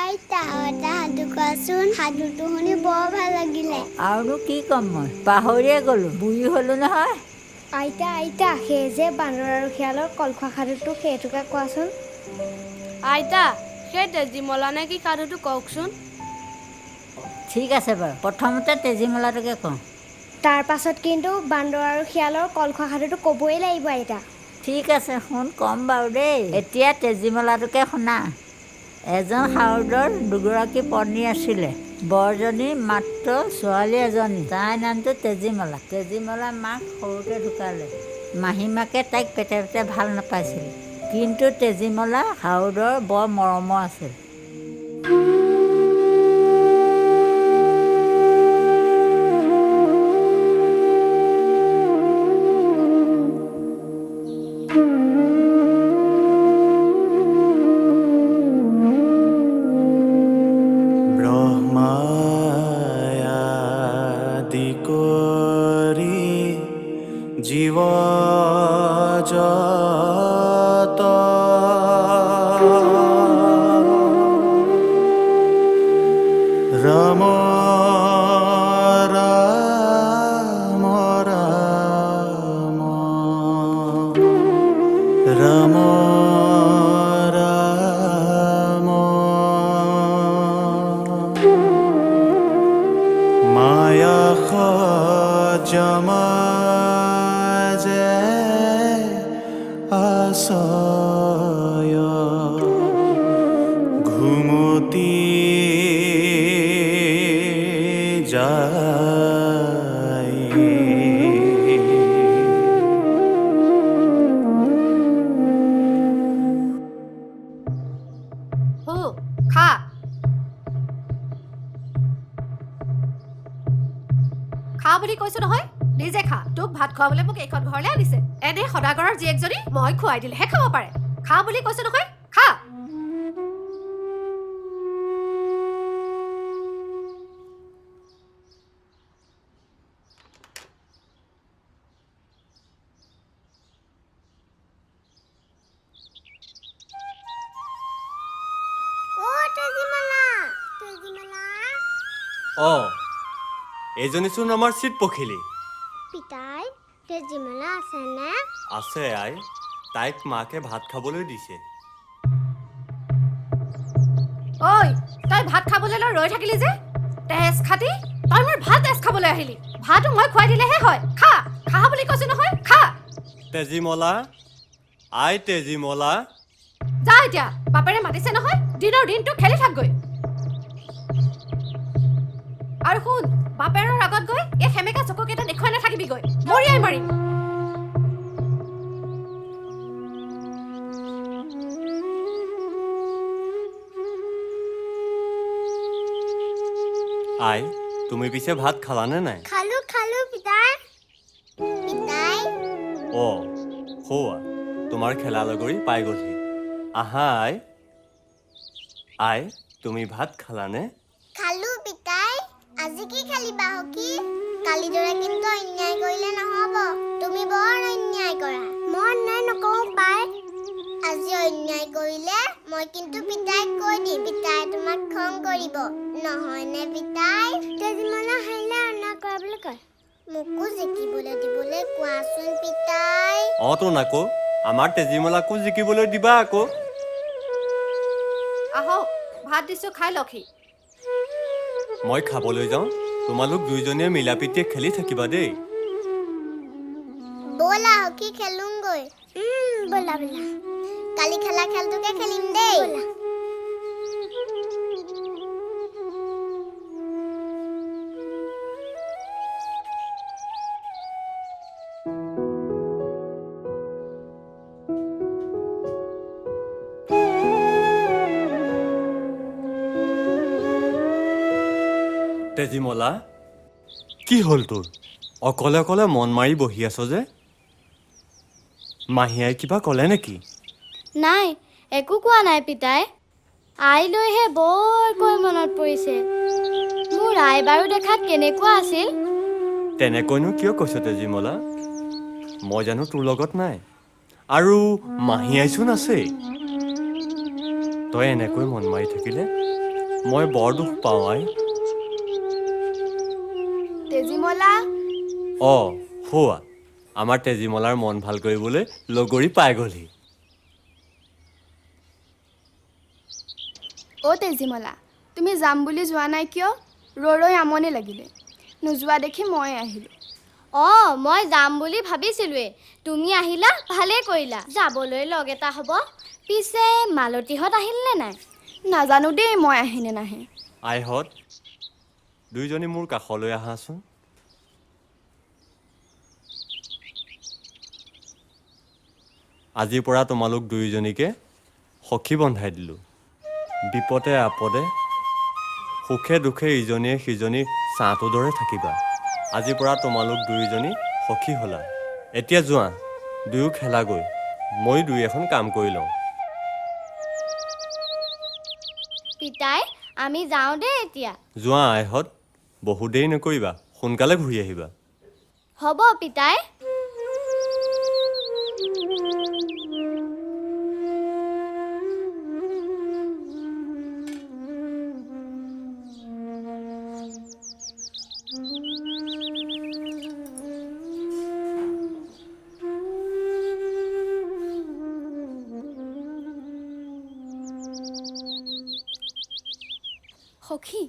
আইতা, আৰু এটা সাধু কোৱাচোন। সাধুটো শুনি বৰ ভাল লাগিলে। আৰুনো কি ক'ম, মই পাহৰিয়ে গ'লো, বুঢ়ী হ'লো নহয়। আইতা আইতা, সেই যে বান্দৰ আৰু শিয়ালৰ কলখোৱা সাধুটো, সেইটোকে কোৱাচোন। আইতা, সেই তেজীমলা নে কি সাধুটো কওকচোন। ঠিক আছে বাৰু, প্ৰথমতে তেজীমলাটোকে কওঁ। তাৰ পাছত কিন্তু বান্দৰ আৰু শিয়ালৰ কলখোৱা সাধুটো ক'বই লাগিব আইতা। ঠিক আছে, শুন, ক'ম বাৰু দেই। এতিয়া তেজীমলাটোকে শুনা। এজন সাউদৰ দুগৰাকী পত্নী আছিলে। বৰজনী মাত্ৰ ছোৱালী এজনী, তাইৰ নামটো তেজীমলা। তেজীমলাৰ মাক সৰুতে ঢুকালে। মাহীমাকে তাইক পেটে পেটে ভাল নাপাইছিল, কিন্তু তেজীমলা সাউদৰ বৰ মৰমৰ আছিল। ব্ৰহ্মায়াদি কৰি জীৱ যত, ৰাম ৰাম ৰাম ৰাম ৰাম। মায়া যে আশয় ঘুমতি যায়। হু, খা খা বুলি কৈছো নহয়, নিজে খা। তোক ভাত খুৱাবলৈ মোক এইখন ঘৰলৈ আনিছে। এনে সদাগৰৰ জীয়েকজনী মই খুৱাই দিলেহে খাব পাৰে। খা বুলি কৈছো নহয়, খা। অ তেজীমলা, তেজীমলা। অঁ, এইজনীচোন আমাৰ চিত পখিলি। পিতাই, তেজীমলা আছেনে? আছে আই, তাইক মাকে ভাত খাবলৈ দিছে। ঐ, তই ভাত খাবলৈ লৈ ৰৈ থাকিলি যে, তেজ খাটি তই মোৰ ভাত তেজ খাবলৈ আহিলি। ভাতো মই খুৱাই দিলেহে হয়। খা খা বুলি কৈছো নহয়, খা। তেজীমলা, আই তেজীমলা। যা এতিয়া, বাপেৰে মাতিছে নহয়, দিনৰ দিনটো খেলি থাকগৈ। আৰু শুন, বাপেৰৰ আগত গৈ এই সেমেকা চকুকেইটা দেখুৱাই নাথাকিবিগৈ, মৰিয়াই মাৰিম। আই, তুমি পিছে ভাত খালানে নাই? খালো খালো পিতাই। পিতাই। অঁ, সৌৱা তোমাৰ খেলা লগৰী পাই গ'লহি। আহা আই। আই, তুমি ভাত খালানে? খালো পিতাই। আজি কি খেলিবা সখী? কালি দৰে কিন্তু অন্যায় কৰিলে নহ'ব। তুমি বৰ অন্যায় কৰা। মই অন্যায় নকৰোঁ পাই। আজি অন্যায় কৰিলে মই কিন্তু পিতাইক কৈ দিম, পিতাই তোমাক খং কৰিব, নহয়নে পিতাই? তেজীমলা হাৰিলে অন্যায় কৰা বুলি কয়। মোকো জিকিবলৈ দিবলৈ কোৱাচোন পিতাই। অঁ তোন আকৌ, আমাৰ তেজীমলাকো জিকিবলৈ দিবা আকৌ। আহক, ভাত দিছো, খাই লওকহি। মই খাবলৈ যাওঁ, তোমালোক দুইজনীয়ে মিলা প্ৰীতিয়ে খেলি থাকিবা দেই। ব'লা সখী, খেলোংগৈ। ব'লা ব'লা, কালি খেলা খেলটোকে খেলিম দেই। ব'লা। তেজীমলা, কি হ'ল তোৰ? অকলে অকলে মন মাৰি বহি আছ যে? মাহীয়াই কিবা ক'লে নেকি? নাই, একো কোৱা নাই পিতাই। আইলৈহে বৰকৈ মনত পৰিছে। মোৰ আই বাৰু দেখাত কেনেকুৱা আছিল? তেনেকৈনো কিয় কৈছ তেজীমলা? মই জানো তোৰ লগত নাই? আৰু মাহীয়াইচোন আছেই। তই এনেকৈ মন মাৰি থাকিলে মই বৰ দুখ পাওঁ আই। তেজীমলা। অঁ, সৌৱা আমাৰ তেজীমলাৰ মন ভাল কৰিবলৈ লগৰী পাই গ'লহি। অ' তেজীমলা, তুমি যাম বুলি যোৱা নাই কিয়? ৰৈ ৰৈ আমনি লাগিলে, নোযোৱা দেখি মই আহিলোঁ। অঁ, মই যাম বুলি ভাবিছিলোঁৱেই, তুমি আহিলা ভালেই কৰিলা, যাবলৈ লগ এটা হ'ব। পিছে মালতীহঁত আহিলনে নাই? নাজানো দেই মই আহিনে নাহে। আইহঁত দুইজনী মোৰ কাষলৈ আহাচোন। আজিৰ পৰা তোমালোক দুয়োজনীকে সখী বন্ধাই দিলোঁ। বিপদে আপদে সুখে দুখে ইজনীয়ে সিজনীৰ ছাঁটোৰ দৰে থাকিবা। আজিৰ পৰা তোমালোক দুয়োজনী সখী হ'লা। এতিয়া যোৱা, দুয়ো খেলাগৈ, ময়ো দুই এখন কাম কৰি লওঁ। পিতাই, আমি যাওঁ দেই এতিয়া। যোৱা আইহঁত, বহু দেৰি নকৰিবা, সোনকালে ঘূৰি আহিবা। হ'ব পিতাই। সখী,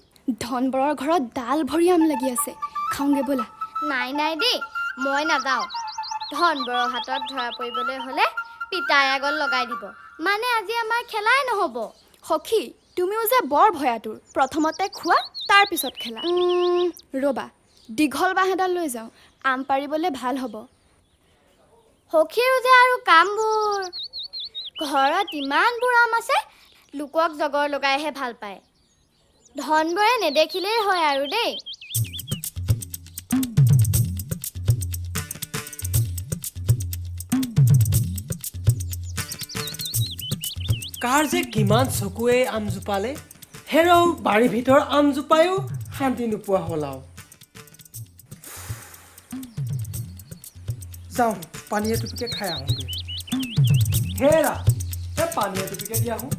ধনবৰৰ ঘৰত ডাল ভৰি আম লাগি আছে, খাওঁগে ব'লা। নাই নাই দেই, মই নাযাওঁ। ধনবৰৰ হাতত ধৰা পৰিবলৈ হ'লে পিতাই আগত লগাই দিব, মানে আজি আমাৰ খেলাই নহ'ব। সখী, তুমিও যে বৰ ভয়াতুৰ, প্ৰথমতে খোৱা তাৰ পিছত খেলা। ৰ'বা, দীঘল বাঁহ এডাল লৈ যাওঁ, আম পাৰিবলৈ ভাল হ'ব। সখীৰো যে আৰু কামবোৰ, ঘৰত ইমানবোৰ আম আছে, লোকক জগৰ লগাইহে ভাল পায়। ধনবৰে নেদেখিলেই হয় আৰু দেই। কাৰ যে কিমান চকু এই আমজোপালে, হেৰৌ বাৰীৰ ভিতৰৰ আমজোপায়ো শান্তি নোপোৱা হ'ল আৰু। যাওঁ, পানী এটুপিকে খাই আহোঁগৈ। হেৰা, এই পানী এটুপিকে দি আহোঁ।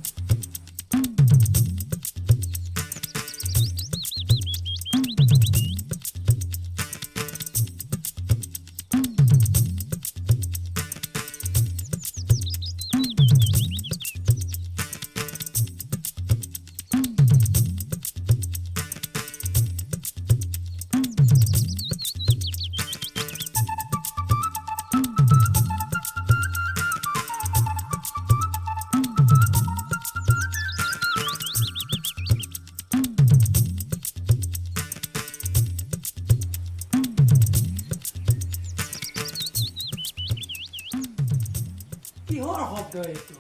কিহৰ শব্দ এইটো?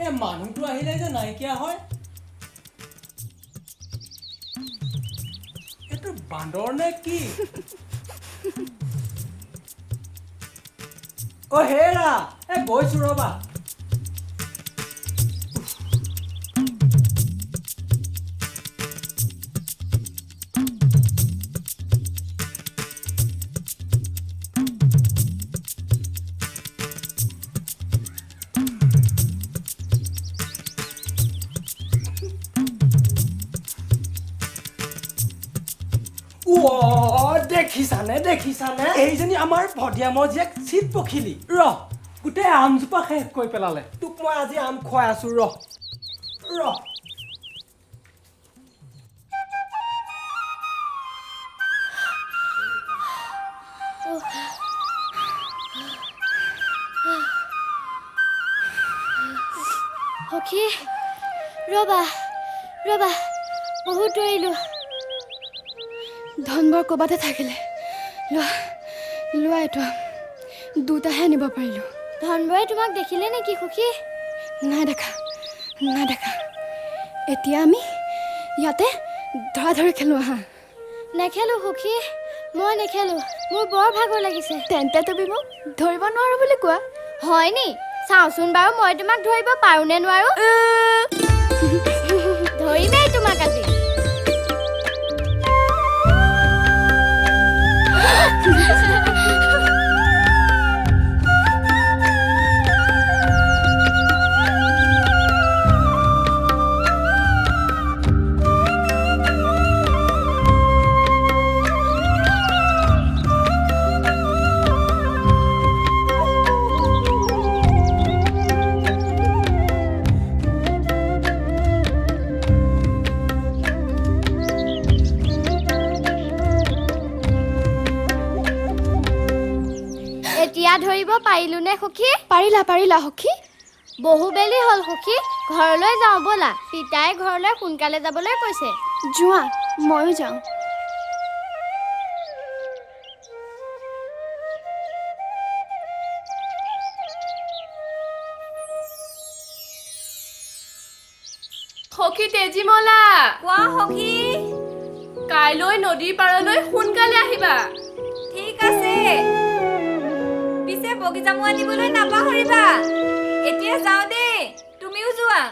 এই মানুহটো আহিলে যে নাইকিয়া হয়। এইটো বান্দৰ নে কি? অ হেৰা, এই গৈছো ৰবা। দেখিছানে দেখিছানে, এইজনী আমাৰ ভদিয়ামৰ জীয়েক চিত পখিলি। ৰহ, গোটেই আমজোপা শেষ কৰি পেলালে। তোক মই আজি আম খুৱাই আছো, ৰহ ৰহ। সখী, ৰবা ৰবা, বহুত দৌৰিলোঁ। ধনবৰ ক'ৰবাতে থাকিলে। লোৱা লোৱা, এইটো আম দুটাহে আনিব পাৰিলোঁ। ধনবৰে তোমাক দেখিলে নেকি সখী? নাই দেখা, নাই দেখা। এতিয়া আমি ইয়াতে ধৰা ধৰি খেলোঁ আহা। নেখেলোঁ সখী, মই নেখেলোঁ, মোৰ বৰ ভাগৰ লাগিছে। তেন্তে তুমি মোক ধৰিব নোৱাৰো বুলি কোৱা। হয়নি? চাওঁচোন বাৰু মই তোমাক ধৰিব পাৰোঁ নে নোৱাৰোঁ। ধৰিমেই তোমাক আজি। পাৰিলোনে সখী? পাৰিলা পাৰিলা সখী। বহু বেলি হ'ল সখী, ঘৰলৈ যাওঁ ব'লা। পিতাই ঘৰলৈ সোনকালে যাবলৈ কৈছে। যোৱা, ময়ো যাওঁ। সখী তেজীমলা। কোৱা সখী। কাইলৈ নদীৰ পাৰলৈ সোনকালে আহিবা। ঠিক আছে, পিছে বগীজামু আনিবলৈ নাপাহৰিবা। এতিয়া যাওঁ দেই, তুমিও যোৱা।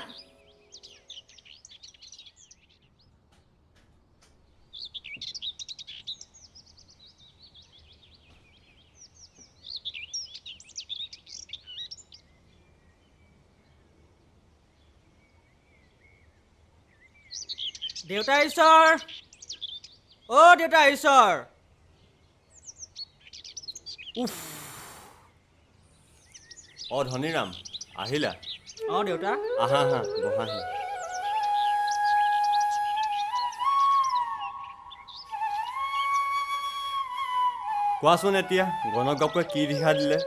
দেউতা ঈশ্বৰ, অ' দেউতা ঈশ্বৰ। উফ। অ' ধনীৰাম, আহিলা? অঁ দেউতা। আহা আহা, বহাহি। কোৱাচোন এতিয়া গণক বাপুৱে কি দিহা দিলে?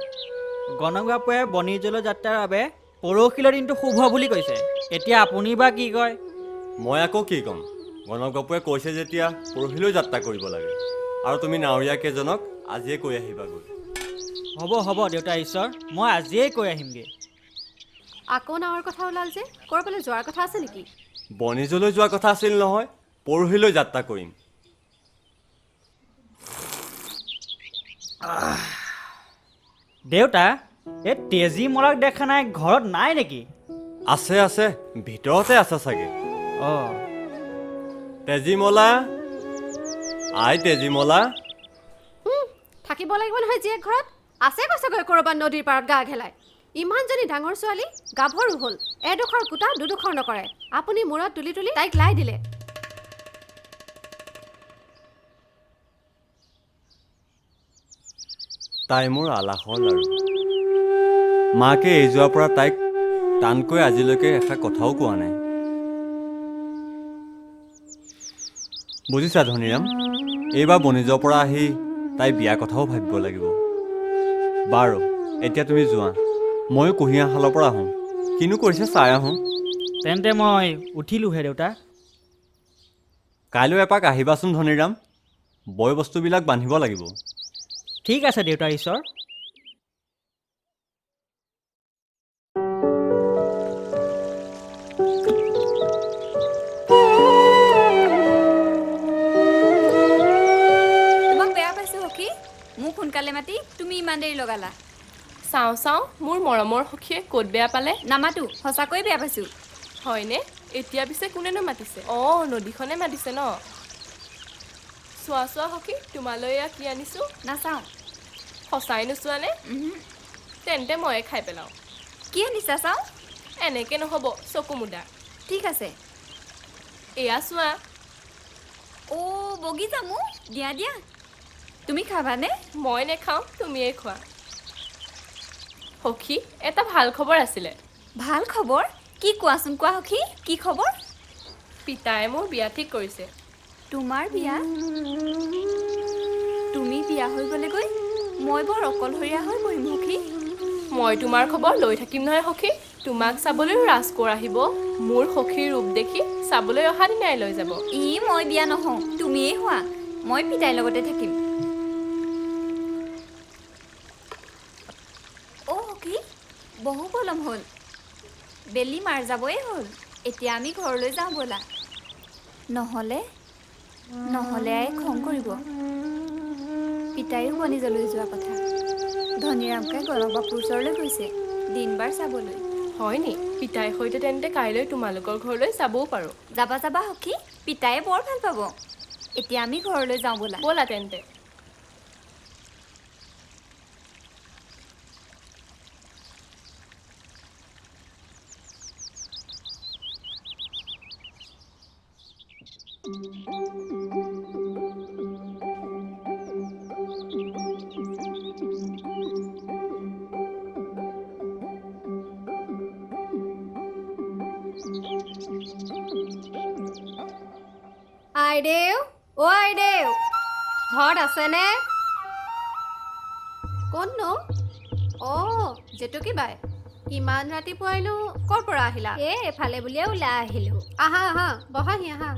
গণক বাপুৱে বণিজলৈ যাত্ৰাৰ বাবে পৰহিলৈ দিনটো শুভ বুলি কৈছে। এতিয়া আপুনি বা কি কয়? মই আকৌ কি ক'ম, গণক বাপুৱে কৈছে যেতিয়া পৰহিলৈ যাত্ৰা কৰিব লাগে। আৰু তুমি নাৱৰীয়া কেইজনক আজিয়ে কৈ আহিবাগৈ। হ'ব হ'ব দেউতা ঈশ্বৰ, মই আজিয়েই কৈ আহিমগৈ। আকৌ নাৱৰ কথা ওলাল যে, ক'ৰবালৈ যোৱাৰ কথা আছে নেকি? বণিজলৈ যোৱাৰ কথা আছিল নহয়, পৰহিলৈ যাত্ৰা কৰিম। দেউতা, এই তেজীমলাক দেখা নাই, ঘৰত নাই নেকি? আছে আছে, ভিতৰতে আছে চাগে। অঁ। তেজীমলা, আই তেজীমলা। থাকিব লাগিব নহয় জীয়েক ঘৰত। আছে কৈছেগৈ ক'ৰবাত নদীৰ পাৰত গা ঘেলাই। ইমানজনী ডাঙৰ ছোৱালী, গাভৰু হ'ল, এডোখৰ কুটা দুডোখৰ নকৰে। আপুনি মূৰত তুলি তুলি তাইক লাই দিলে। তাই মোৰ আলাসৰ লাৰু। মাকে এই যোৱাৰ পৰা তাইক টানকৈ আজিলৈকে এষাৰ কথাও কোৱা নাই। বুজিছা ধনীৰাম, এইবাৰ বণিজৰ পৰা আহি তাই বিয়া কথাও ভাবিব লাগিব। বাৰু এতিয়া তুমি যোৱা, ময়ো কুঁহিয়াৰ শালৰ পৰা আহোঁ। কিনো কৰিছে চাই আহোঁ। তেন্তে মই উঠিলোঁহে দেউতা। কাইলৈ এপাক আহিবাচোন ধনীৰাম, বয় বস্তুবিলাক বান্ধিব লাগিব। ঠিক আছে দেউতা ঈশ্বৰ। তোমাক বেয়া পাইছোঁ সখী, মোক সোনকালে মাতি তুমি ইমান দেৰি লগালা। চাওঁ চাওঁ, মোৰ মৰমৰ সখীয়ে ক'ত বেয়া পালে? নামাতো, সঁচাকৈয়ে বেয়া পাইছোঁ। হয়নে? এতিয়া পিছে কোনেনো মাতিছে? অঁ, নদীখনে মাতিছে ন? চোৱা চোৱা সখী, তোমালৈ এয়া কি আনিছোঁ। নাচাওঁ। সঁচাই নোচোৱানে? তেন্তে ময়ে খাই পেলাওঁ। কি আনিছা চাওঁ? এনেকৈ নহ'ব, চকু মুদা। ঠিক আছে। এয়া চোৱা। অ' বগীজামু, দিয়া দিয়া। তুমি খাবানে? মই নেখাওঁ, তুমিয়ে খোৱা। সখী, এটা ভাল খবৰ আছিলে। ভাল খবৰ? কি কোৱাচোন কোৱা সখী, কি খবৰ? পিতাই মোৰ বিয়া ঠিক কৰিছে। তোমাৰ বিয়া? তুমি বিয়া হৈ গ'লেগৈ মই বৰ অকলশৰীয়া হৈ পৰিম সখী। মই তোমাৰ খবৰ লৈ থাকিম নহয় সখী। তোমাক চাবলৈও ৰাজকোঁৱৰ আহিব। মোৰ সখীৰ ৰূপ দেখি চাবলৈ অহা দিনাই লৈ যাব। ই মই বিয়া নহওঁ, তুমিয়েই হোৱা। মই পিতাইৰ লগতে থাকিম। অ' সখী, বহু পলম হ'ল, বেলি মাৰ যাবই হ'ল। এতিয়া আমি ঘৰলৈ যাওঁ ব'লা, নহ'লে নহ'লে আই খং কৰিব। পিতাইও বণিজলৈ যোৱা কথা। ধনীৰামকে গণক বাপুৰ ওচৰলৈ গৈছে দিনবাৰ চাবলৈ। হয়নি? পিতাইৰ সৈতে তেন্তে কাইলৈ তোমালোকৰ ঘৰলৈ যাবও পাৰোঁ। যাবা যাবা সখী, পিতায়ে বৰ ভাল পাব। এতিয়া আমি ঘৰলৈ যাওঁ ব'লা। ব'লা তেন্তে। আইদেউ, অ' আইদেউ, ঘৰত আছেনে? ক'তনো? অঁ জেতুকী বাই, ইমান ৰাতিপুৱাইনো ক'ৰ পৰা আহিলা? এই এফালে বুলিয়ে ওলাই আহিলোঁ। আহা আহা, বহাহি আহা।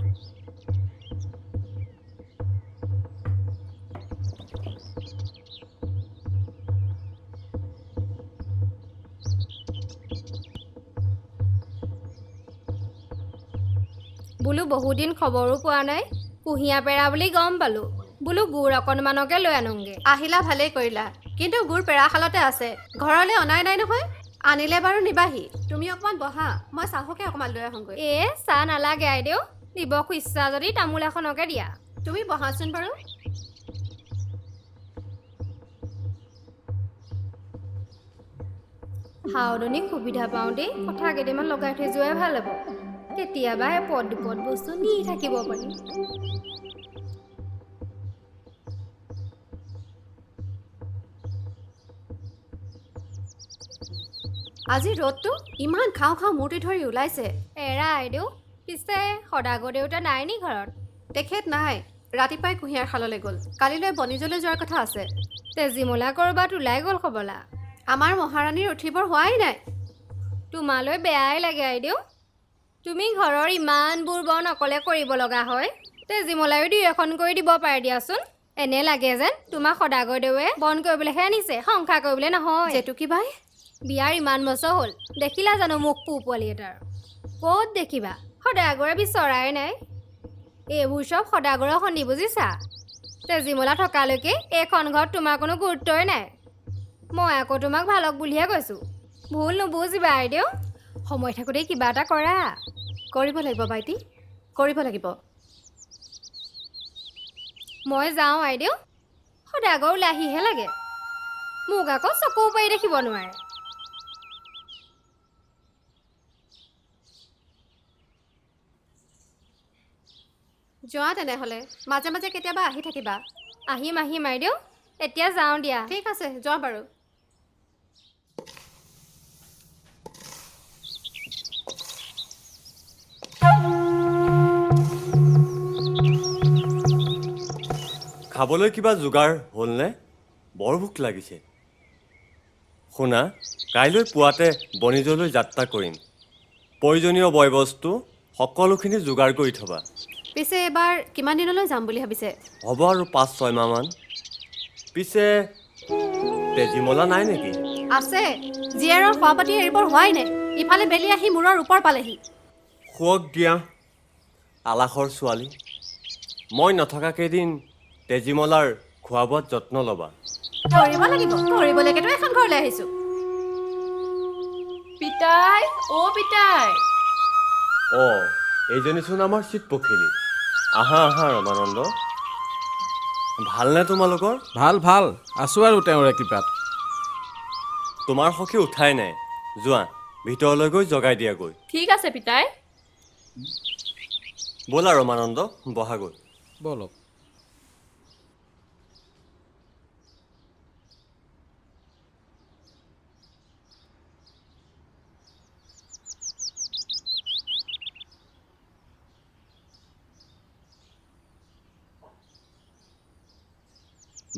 বোলো বহুদিন খবৰো পোৱা নাই, কুঁহিয়া পেৰা বুলি গম পালোঁ, বোলো গুৰ অকণমানকে লৈ আনোগৈ। আহিলা ভালেই কৰিলা, কিন্তু গুৰ পেৰাশালতে আছে, ঘৰলৈ অনাই নাই নহয়। আনিলে বাৰু নিবাহি। তুমি অকণমান বহা, মই চাহকে অকণমান লৈ আহোঁগৈ। এ চাহ নালাগে আইদেউ, দিব খুজিছা যদি তামোল এখনকে দিয়া। তুমি বহাচোন বাৰু। সাউদনীক সুবিধা পাওঁতেই কথা কেইটামান লগাই থৈ যোৱাই ভাল হ'ব, কেতিয়াবা এপদ দুপদ বস্তু নি থাকিব পাৰিম। আজি ৰ'দটো ইমান খাওঁ খাওঁ মূৰ্তি ধৰি ওলাইছে। এৰা আইদেউ, পিছে সদাগৰ দেউতা নাই নি ঘৰত? তেখেত নাই, ৰাতিপুৱাই কুঁহিয়াৰ শাললৈ গ'ল। কালিলৈ বণিজলৈ যোৱাৰ কথা আছে। তেজীমলা ক'ৰবাত ওলাই গ'ল হ'বলা। আমাৰ মহাৰাণীৰ উঠিবৰ হোৱাই নাই। তোমালৈ বেয়াই লাগে আইদেউ, তুমি ঘৰৰ ইমানবোৰ বন অকলে কৰিব লগা হয়। তেজীমলায়ো দুই এখন কৰি দিব পাৰে দিয়াচোন। এনে লাগে যেন তোমাক সদাগৰ দেউৱে বন কৰিবলৈহে আনিছে, সংসাৰ কৰিবলৈ নহয়। জেতুকী বাই, বিয়াৰ ইমান বছৰ হ'ল, দেখিলা জানো মোক পো পোৱালি এটাৰ? ক'ত দেখিবা, সদাগৰে বিচৰাই নাই। এইবোৰ চব সদাগৰৰ সন্ধি বুজিছা। তেজীমলা থকালৈকে এইখন ঘৰত তোমাৰ কোনো গুৰুত্বই নাই। মই আকৌ তোমাক ভালক বুলিহে কৈছোঁ, ভুল নুবুজিবা আইদেউ। সময় থাকোঁতেই কিবা এটা কৰা। কৰিব লাগিব বাইটি, কৰিব লাগিব। মই যাওঁ আইদেউ, সদাগৰ ওলাহিহে লাগে, মোক আকৌ চকু পাৰি দেখিব নোৱাৰে। যোৱা তেনেহ'লে, মাজে মাজে কেতিয়াবা আহি থাকিবা। আহিম আহিম আইদেউ, এতিয়া যাওঁ দিয়া। ঠিক আছে, যোৱা বাৰু। খাবলৈ কিবা যোগাৰ হ'লনে? বৰ ভোক লাগিছে। শুনা, কাইলৈ পুৱাতে বণিজলৈ যাত্ৰা কৰিম। প্ৰয়োজনীয় বয় বস্তু সকলোখিনি যোগাৰ কৰি থবা। পিছে এবাৰ কিমান দিনলৈ যাম বুলি ভাবিছে? হ'ব আৰু 5-6 মাহমান। পিছে তেজীমলা নাই নেকি? আছে, জীয়েৰৰ খোৱা পাতি এৰিবৰ হোৱাই নাই, ইফালে বেলি আহি মূৰৰ ওপৰ পালেহি। শুৱক দিয়া, আলাসৰ ছোৱালী। মই নথকা কেইদিন তেজীমলাৰ খোৱা বোৱাত যত্ন ল'বা। কৰিব লাগিব, কৰিবলৈকেতো এখন ঘৰলৈ আহিছোঁ। পিতাই, অ' পিতাই। অ' এইজনীচোন আমাৰ চিত পখিলি। আহা আহা ৰমানন্দ, ভালনে তোমালোকৰ? ভাল ভাল, আছোঁ আৰু তেওঁৰে কৃপাত। তোমাৰ সখী উঠাই নাই, যোৱা ভিতৰলৈ গৈ জগাই দিয়াগৈ। ঠিক আছে পিতাই। ব'লা ৰমানন্দ, বহাগৈ। ব'লক।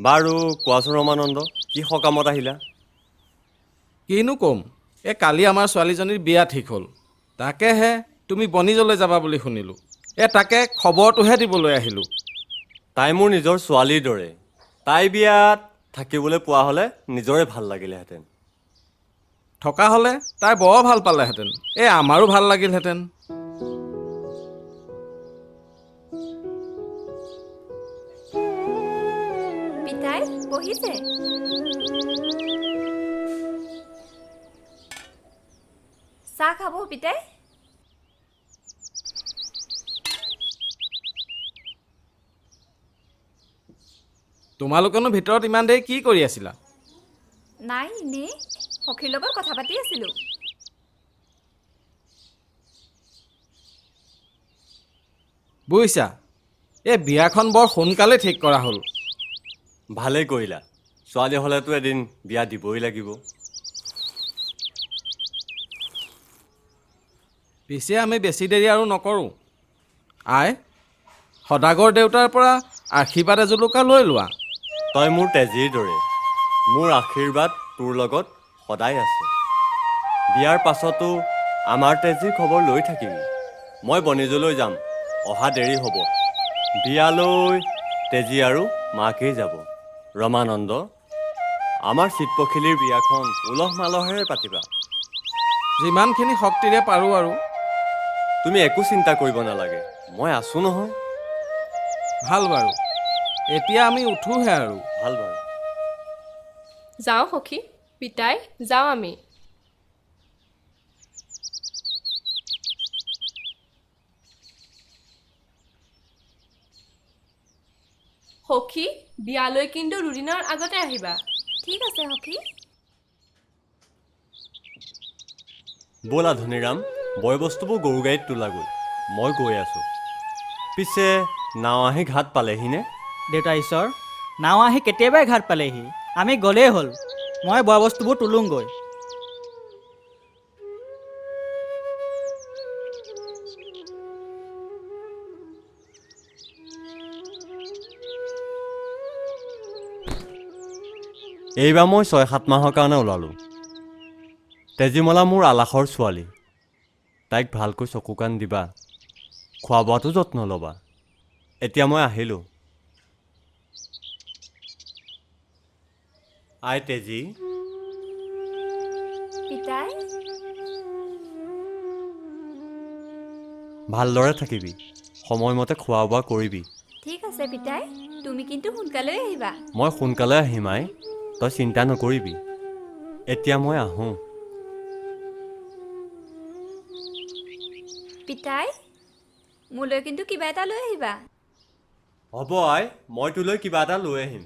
বাৰু কোৱাচোন ৰমানন্দ, কি সকামত আহিলা? কিনো ক'ম, এই কালি আমাৰ ছোৱালীজনীৰ বিয়া ঠিক হ'ল, তাকেহে তুমি বণিজলৈ যাবা বুলি শুনিলোঁ। এই তাকে খবৰটোহে দিবলৈ আহিলোঁ। তাই মোৰ নিজৰ ছোৱালীৰ দৰে, তাই বিয়াত থাকিবলৈ পোৱা হ'লে নিজৰে ভাল লাগিলেহেঁতেন। থকা হ'লে তাই বৰ ভাল পালেহেঁতেন, এই আমাৰো ভাল লাগিলহেঁতেন। পিতাই বহিছে। চাহ খাব পিতাই? তোমালোকেনো ভিতৰত ইমান দেৰি কি কৰি আছিলা? নাই, এনেই সখীৰ লগত কথা পাতি আছিলোঁ। বুজিছা, এই বিয়াখন বৰ সোনকালে ঠিক কৰা হ'ল। ভালেই কৰিলা, ছোৱালী হ'লেতো এদিন বিয়া দিবই লাগিব। পিছে আমি বেছি দেৰি আৰু নকৰোঁ। আই, সদাগৰ দেউতাৰ পৰা আশীৰ্বাদ এজোলোকা লৈ লোৱা। তই মোৰ তেজীৰ দৰে, মোৰ আশীৰ্বাদ তোৰ লগত সদায় আছে। বিয়াৰ পাছতো আমাৰ তেজীৰ খবৰ লৈ থাকিবি। মই বণিজলৈ যাম, অহা দেৰি হ'ব। বিয়ালৈ তেজী আৰু মাকেই যাব। ৰমানন্দ, আমাৰ চিতপখিলীৰ বিয়াখন উলহ মালহেৰে পাতিবা। যিমানখিনি শক্তিৰে পাৰোঁ আৰু। তুমি একো চিন্তা কৰিব নালাগে, মই আছোঁ নহয়। ভাল বাৰু, এতিয়া আমি উঠোহে আৰু। ভাল বাৰু। যাওঁ সখী, পিতাই যাওঁ আমি। সখী, বিয়ালৈ কিন্তু দুদিনৰ আগতে আহিবা। ঠিক আছে সখী। ব'লা ধনীৰাম, বয় বস্তুবোৰ গৰু গাড়ীত তোলাগৈ, মই গৈ আছোঁ। পিছে নাও আহি ঘাট পালেহিনে? দেউতা ঈশ্বৰ, নাও আহি কেতিয়াবাই ঘাট পালেহি। আমি গ'লেই হ'ল, মই বয় বস্তুবোৰ তোলোঁগৈ। এইবাৰ মই 6-7 মাহৰ কাৰণে ওলালোঁ। তেজীমলা মোৰ আলাসৰ ছোৱালী, তাইক ভালকৈ চকু কাণ দিবা, খোৱা বোৱাটো যত্ন ল'বা। এতিয়া মই আহিলোঁ। আই তেজী। পিতাই। ভালদৰে থাকিবি, সময়মতে খোৱা বোৱা কৰিবি। ঠিক আছে পিতাই, তুমি কিন্তু সোনকালে আহিবা। মই সোনকালে আহিম আই, তই চিন্তা নকৰিবি। এতিয়া মই আহোঁ। পিতাই, মোলৈ কিন্তু কিবা এটা লৈ আহিবা। হ'ব আই, মই তোলৈ কিবা এটা লৈ আহিম।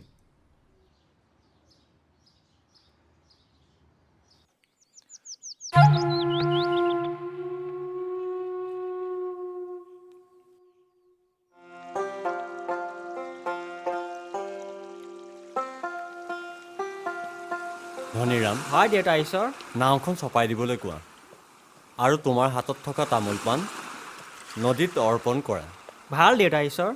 ধনীৰাম। হয় দেউতা ঈশ্বৰ। নাওখন চপাই দিবলৈ কোৱা আৰু তোমাৰ হাতত থকা তামোল পাণ নদীত অৰ্পণ কৰা। ভাল দেউতা ঈশ্বৰ।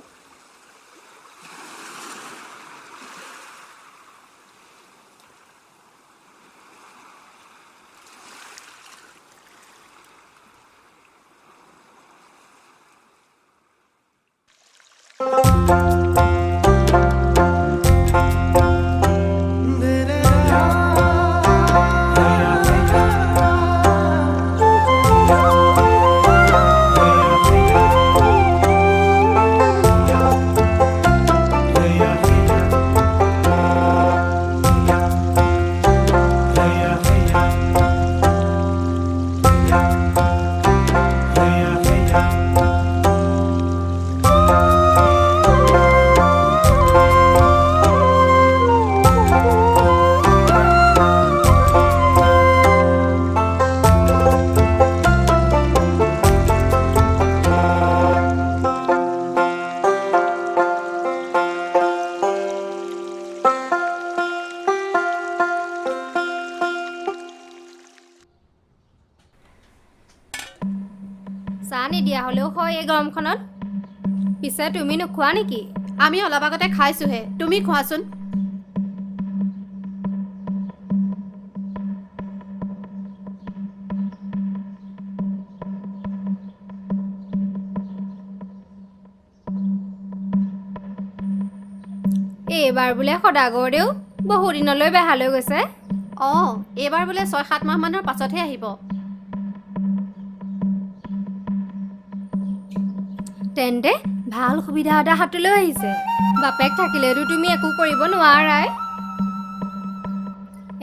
চাহ নিদিয়া হ'লেও হয় এই গৰমখনত। পিছে তুমি নোখোৱা নেকি? আমি অলপ আগতে খাইছোঁহে, তুমি খোৱাচোন। এইবাৰ বোলে সদাগৰদেউ বহুদিনলৈ বেহালৈ গৈছে। অঁ, এইবাৰ বোলে 6-7 মাহমানৰ পাছতহে আহিব। তেন্তে ভাল সুবিধা এটা হাতলৈ আহিছে। বাপেক থাকিলেতো তুমি একো কৰিব নোৱাৰাই।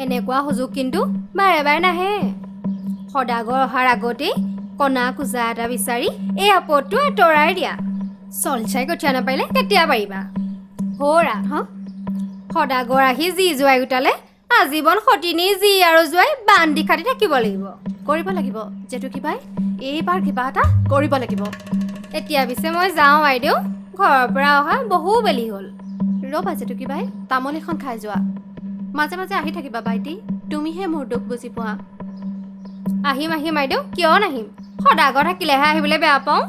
এনেকুৱা সুযোগ কিন্তু বাৰে বাৰে নাহে। সদাগৰ অহাৰ আগতেই কণা কোজা এটা বিচাৰি এই আপদটো আঁতৰাই দিয়া। চল চাই কঠীয়া নাপাৰিলে কেতিয়া পাৰিবা? হৰা সদাগৰ আহি যি জোৱাই গোটালে আজীৱন সতিনী যি আৰু জোৱাই বান্ধি খাটি থাকিব লাগিব। কৰিব লাগিব জেতুকী বাই, এইবাৰ কিবা এটা কৰিব লাগিব। এতিয়া পিছে মই যাওঁ বাইদেউ, ঘৰৰ পৰা অহা বহু বেলি হ'ল। ৰ'বা জেতুকী বাই, তামোল এখন খাই যোৱা। মাজে মাজে আহি থাকিবা বাইটি, তুমিহে মোৰ দুখ বুজি পোৱা। আহিম আহিম বাইদেউ, কিয় নাহিম? সদাগৰ থাকিলেহে আহিবলৈ বেয়া পাওঁ।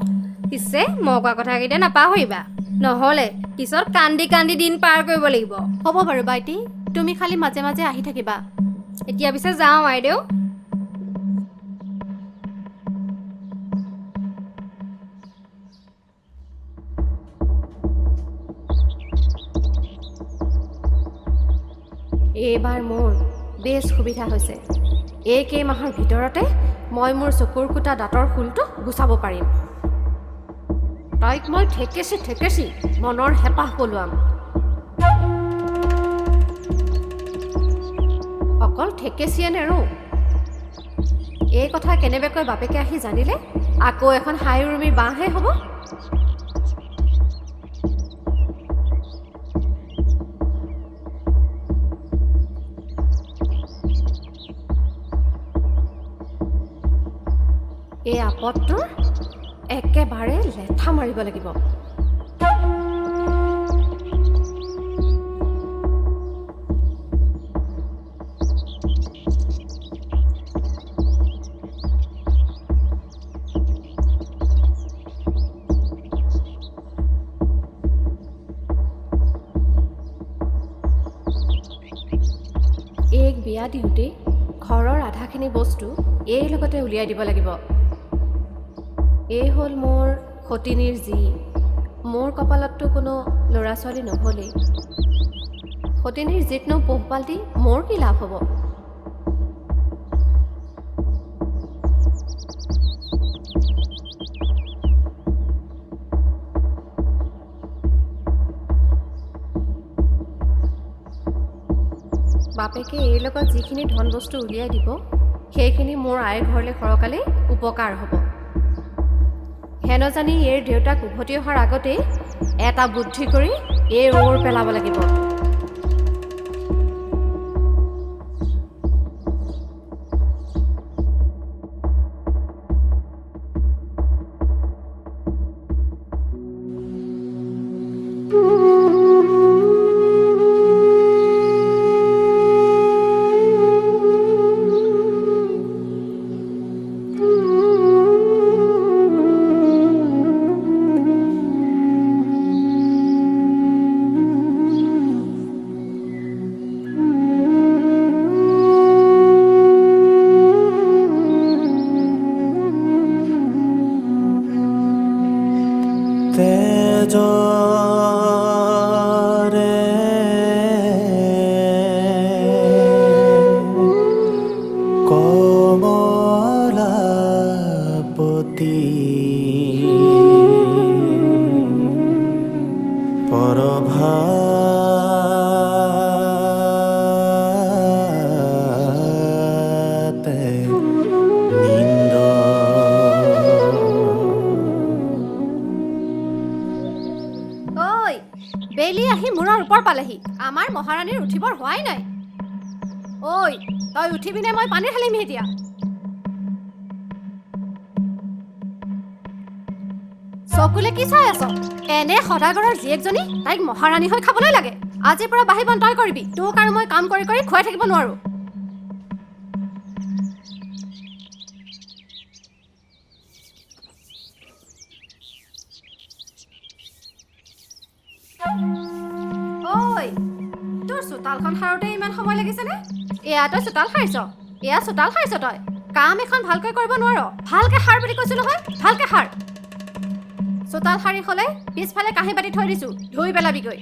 পিছে মই কোৱা কথাকেইটা নাপাহৰিবা, নহ'লে পিছত কান্দি কান্দি দিন পাৰ কৰিব লাগিব। হ'ব বাৰু বাইটি, তুমি খালি মাজে মাজে আহি থাকিবা। এতিয়া পিছে যাওঁ আইদেউ। এইবাৰ মোৰ বেছ সুবিধা হৈছে। এই কেইমাহৰ ভিতৰতে মই মোৰ চকুৰ কুটা দাঁতৰ শুলটো গুচাব পাৰিম। তাইক মই ঠেকেচি ঠেকেচি মনৰ হেঁপাহ পলুৱাম। অকল ঠেকেচিয়ে নেৰো, এই কথা কেনেবাকৈ বাপেকে আহি জানিলে আকৌ এখন হাই উৰুমিৰ বাঁহহে হ'ব। এই আপদটোৰ একেবাৰে লেঠা মাৰিব লাগিব। এইক বিয়া দিওঁতেই ঘৰৰ আধাখিনি বস্তু এইৰ লগতে উলিয়াই দিব লাগিব। এই হ'ল মোৰ সতিনীৰ জী। মোৰ কপালততো কোনো ল'ৰা ছোৱালী নহ'লেই, সতিনীৰ জীকনো পোহপাল দি মোৰ কি লাভ হ'ব? বাপেকে এইৰ লগত যিখিনি ধন বস্তু উলিয়াই দিব সেইখিনি মোৰ আইৰ ঘৰলৈ সৰকালেই উপকাৰ হ'ব। হেন জানি এইৰ দেউতাক উভতি অহাৰ আগতেই এটা বুদ্ধি কৰি এই ওৰ পেলাব লাগিব। পালেহি আমাৰ মহাৰাণীৰ উঠিবৰ হোৱাই নাই। ঐ তই উঠিবিনে মই পানী ঢালিম এতিয়া? চকুলে কি চাই আছ? এনে সদাগৰৰ জীয়েকজনী তাইক মহাৰাণী হৈ খাবলৈ লাগে। আজিৰ পৰা বাঢ়ি বন তই কৰিবি, তোক আৰু মই কাম কৰি কৰি খুৱাই থাকিব নোৱাৰো। তোৰ চোতালখন সাৰোতে ইমান সময় লাগিছেনে? এয়া তই চোতাল সাৰিছ, এয়া চোতাল সাৰিছ, তই কাম এখন ভালকৈ কৰিব নোৱাৰ। ভালকে সাৰ বুলি কৈছো নহয়, ভালকে সাৰ। চোতাল সাৰি হ'লে পিছফালে কাঁহী বাতি থৈ দিছো, ধুই পেলাবিগৈ।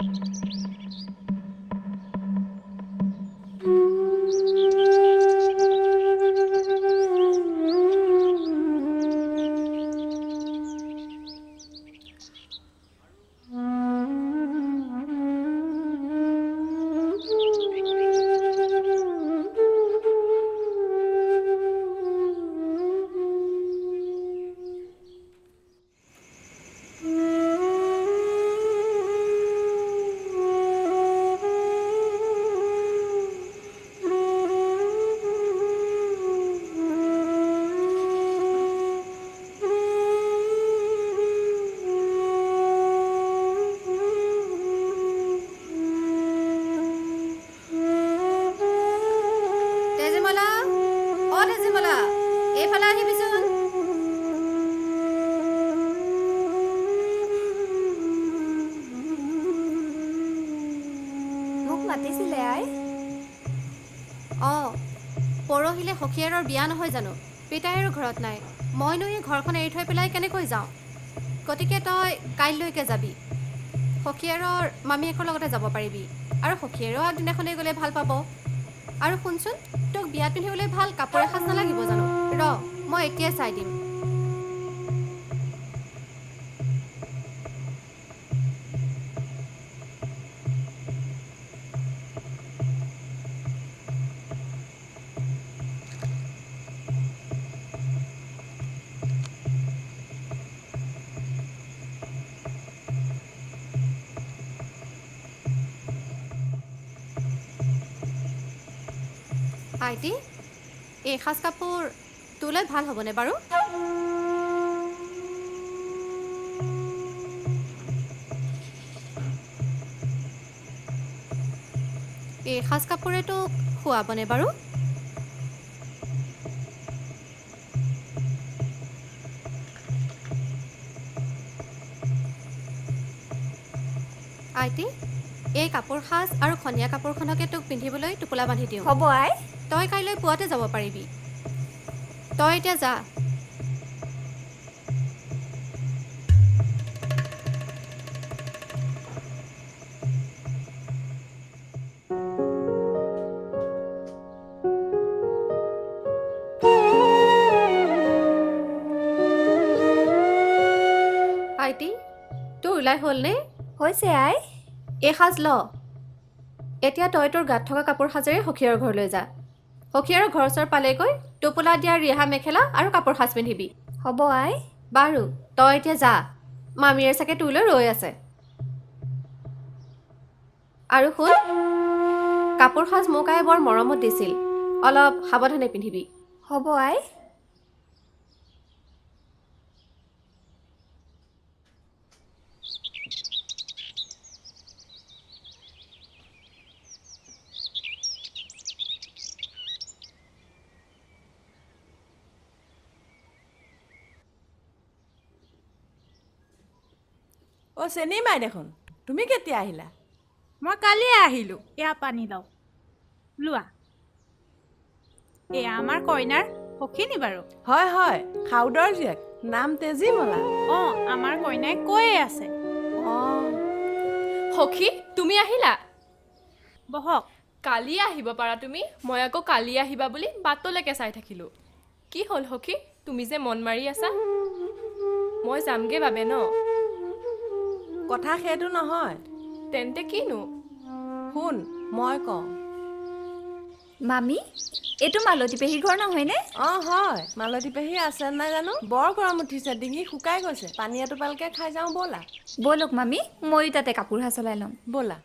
মাতিছিলে আই? অঁ, সখীয়েৰৰ বিয়া নহয় জানো? পিতাইৰো ঘৰত নাই, মইনো এই ঘৰখন এৰি থৈ পেলাই কেনেকৈ যাওঁ? গতিকে তই কাইলৈকে যাবি, সখীয়েৰৰ মামীয়েকৰ লগতে যাব পাৰিবি, আৰু সখীয়েৰেও আগদিনাখনেই গ'লে ভাল পাব। আৰু শুনচোন, তোক বিয়াত পিন্ধিবলৈ ভাল কাপোৰ এসাঁজ নালাগিব জানো? ৰ, মই এতিয়াই চাই দিম। IT, এই সাজ কাপোৰ তোলৈ ভাল হ'বনে বাৰু? এই সাজ কাপোৰে তোক খুৱাবনে বাৰু? IT, এই কাপোৰ সাজ আৰু খনীয়া কাপোৰখনকে তোক পিন্ধিবলৈ টোপোলা বান্ধি দিওঁ। হ'ব আই। তই কাইলৈ পুৱাতে যাব পাৰিবি, তই এতিয়া যা। IT, তোৰ ওলাই হ'লনে? হৈছে আই। এই সাজ ল। এতিয়া তই তোৰ গাত থকা কাপোৰ সাজেৰে সখীয়ৰ ঘৰলৈ যা। সখীয়াৰৰ ঘৰ ওচৰ পালেগৈ টোপোলা দিয়া ৰিহা মেখেলা আৰু কাপোৰ সাজ পিন্ধিবি। হ'ব আই। বাৰু, তই এতিয়া যা, মামীয়ে চাগে তোলৈ ৰৈ আছে। আৰু শুন, কাপোৰ সাজ মোক আয়ে বৰ মৰমত দিছিল, অলপ সাৱধানে পিন্ধিবি। হ'ব আই। অ' চেনিমাই দেখোন, তুমি কেতিয়া আহিলা? মই কালিয়ে আহিলোঁ। এয়া পানী লওঁ, লোৱা। এয়া আমাৰ কইনাৰ সখী নি বাৰু? হয় হয়, সাউদৰ জীয়েক, নাম তেজীমলা। অঁ, আমাৰ কইনাই কৈয়ে আছে। অঁ সখী, তুমি আহিলা? বহক। কালি আহিব পাৰা তুমি, মই আকৌ কালি আহিবা বুলি বাটলৈকে চাই থাকিলোঁ। কি হ'ল সখী, তুমি যে মন মাৰি আছা? মই যামগৈ বাবে ন? কথা সেইটো নহয়। তেন্তে কিনো? শুন, মই কওঁ। মামী, এইটো মালতী পেহীৰ ঘৰ নহয়নে? অঁ হয়। মালতী পেহী আছে নাই জানো? বৰ গৰম উঠিছে, ডিঙি শুকাই গৈছে। পানী এটোপালকে খাই যাওঁ ব'লা। ব'লক মামী, ময়ো তাতে কাপোৰ সাজ সলাই ল'ম। ব'লা।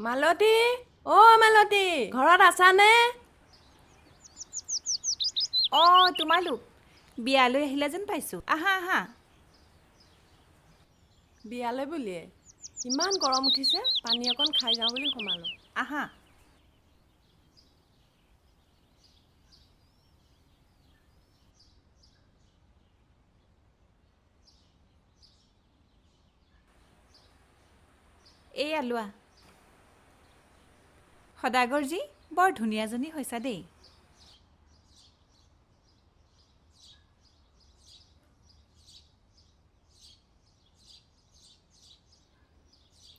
মালতী, অ' মালতী, ঘৰত আছানে? অঁ, তোমালোক বিয়ালৈ আহিলা যেন পাইছোঁ। আহা আহা। বিয়ালৈ বুলিয়ে ইমান গৰম উঠিছে, পানী অকণ খাই যাওঁ বুলি সোমালোঁ। আহা। এয়া লোৱা। সদাগৰজী, বৰ ধুনীয়াজনী হৈছা দেই।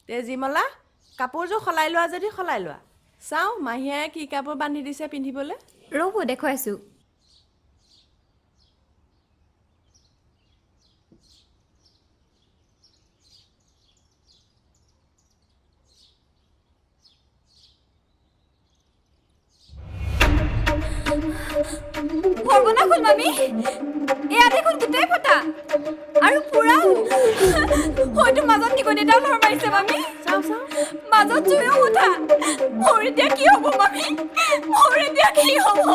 তেজীমলা, কাপোৰযোৰ সলাই লোৱা যদি সলাই লোৱা। চাওঁ মাহীয়ে কি কাপোৰ বান্ধি দিছে পিন্ধিবলৈ। ৰ'ব, দেখুৱাইছোঁ। সৰ্বনাশ হ'ল মামী, এয়া দেখোন গোটেই ফটা আৰু পুৰাও। হয়তো মাজত নিগনি এটাও ধৰ মাৰিছে মামী। মাজত জুইও উঠা। মোৰ এতিয়া কি হ'ব মামী? মোৰ এতিয়া কি হ'ব?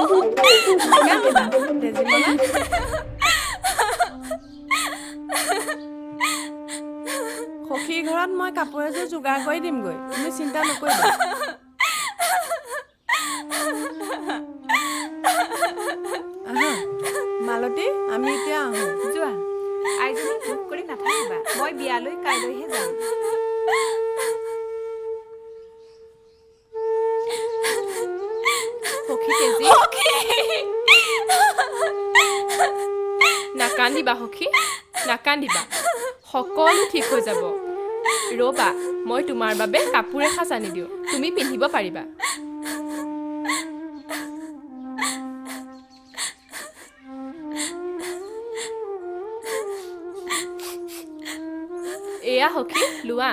সখীৰ ঘৰত মই কাপোৰ এযোৰ যোগাৰ কৰি দিমগৈ, তুমি চিন্তা নকৰিবা। আহা মালতী, আমি এতিয়া আহোঁ। যোৱা। আইজনী, দুখ কৰি নাথাকিবা, মই বিয়ালৈ কাইলৈহে যাম। সখী তেজী, নাকান্দিবা সখী, নাকান্দিবা, সকলো ঠিক হৈ যাব। ৰ'বা, মই তোমাৰ বাবে কাপোৰ এসাঁজ আনি দিওঁ, তুমি পিন্ধিব পাৰিবা। এয়া সখী, লোৱা।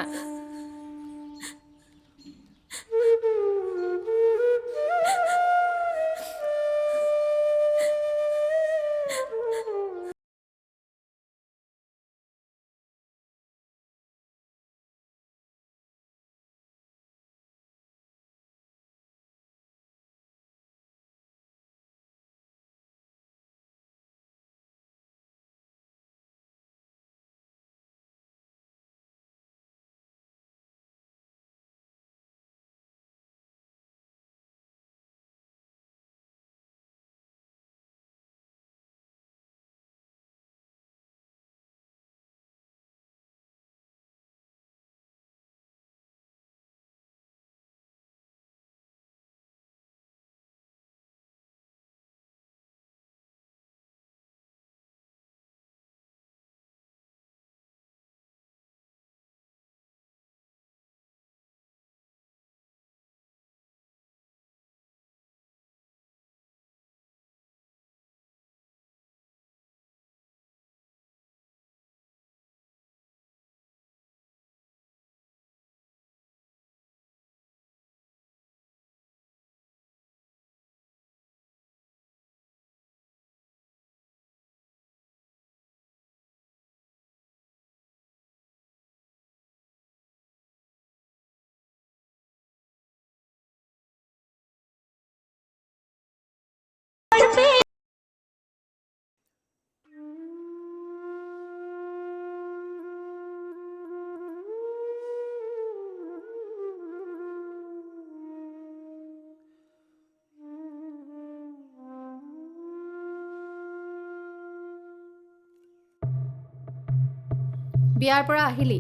বিয়াৰ পৰা আহিলি,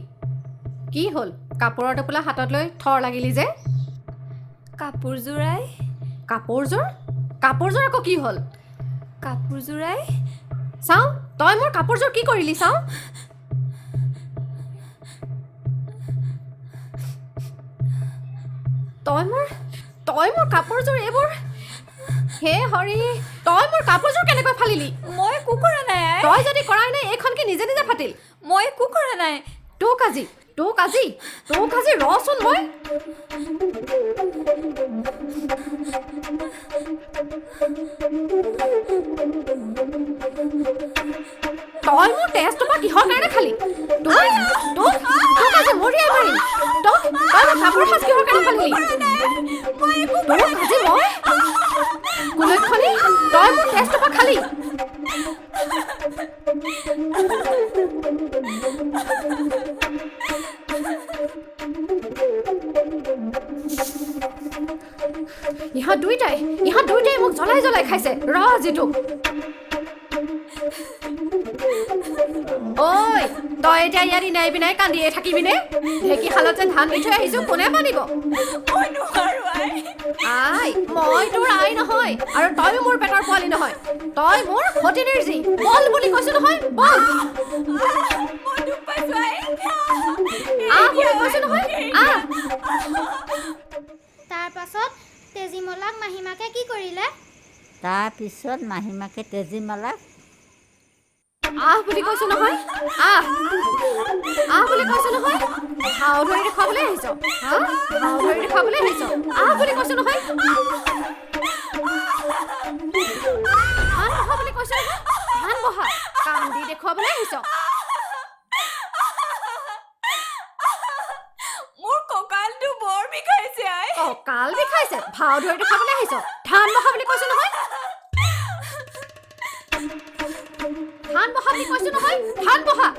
কি হ'ল? কাপোৰৰ টোপোলা হাতত লৈ থৰ লাগিলি যে? কাপোৰযোৰাই। কাপোৰযোৰ? কাপোৰযোৰ আকৌ কি হ'ল? কাপোৰযোৰাই। চাওঁ, তই মোৰ কাপোৰযোৰ কি কৰিলি চাওঁ। তই মোৰ কাপোৰযোৰ এইবোৰ, হে হৰি, তই মোৰ কাপোৰযোৰ কেনেকৈ ফালিলি? মই একো কৰা নাই। তই যদি কৰাই নাই, এইখন কি নিজে নিজে ফাটিল? মই একো কৰা নাই। তোক আজি ৰচোন মই। তই মোৰ তেজটোপা কিহৰ কাৰণে খালি? তোক আজি মৰিয়াই মাৰিম। তই মোৰ কাপোৰ সাজ কিহৰ কাৰণে ফালিলি? তোক আজি মই কুলক্ষণী, তই মোৰ তেজটোপা খালি। ইহঁত দুইটাই মোক জ্বলাই জ্বলাই খাইছে। ৰ আজি তোক। ঐ, তই এতিয়া ইয়াত ইনাই বিনাই কান্দিয়ে থাকিবিনে? ঢেকীশালত যে ধান দি থৈ আহিছো, কোনে মানিব? আই, মই তোৰ আই নহয়, আৰু তয়ো মোৰ পেটৰ পোৱালি নহয়। তই মোৰ সতিনীৰ জী। বল বুলি কৈছো নহয়, বল। আহ বুলি কৈছো নহয়, আহ। তাৰ পাছত তেজীমলাক মাহীমাকে কি কৰিলে? তাৰপিছত মাহীমাকে তেজীমলাক আহ বুলি কৈছো নহয়, আহ আহ বুলি কৈছো নহয়, ভাও ধৰি দেখুৱাবলৈ আহিছ? হা, ভাও ধৰি দেখুৱাবলৈ আহিছ? আহ বুলি কৈছো নহয়, ধান বহা বুলি কৈছো নহয়, ধান বহা। কান্দি দেখুৱাবলৈ আহিছ? মোৰ কঁকালটো বৰ বিষাইছে আই। কঁকাল বিষাইছে, ভাও ধৰি দেখুৱাবলৈ আহিছ? ধান বহা বুলি কৈছো নহয়, ধান বহা বুলি কৈছো নহয়, ধান বহা।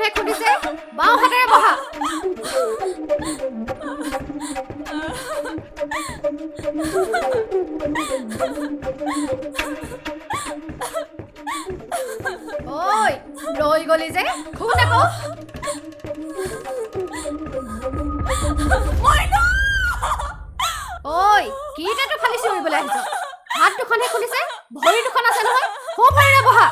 দুখনহে খুন্দিছে, বাওঁ হাতেৰে বহা। ঐ ৰৈ গলি যে, খুন আকৌ। ঐ কি তাতো ফালি চিঞৰিবলৈ আহিছ? হাত দুখনহে খুন্দিছে, ভৰি দুখন আছে নহয়, সোঁ ভৰিৰে বহা।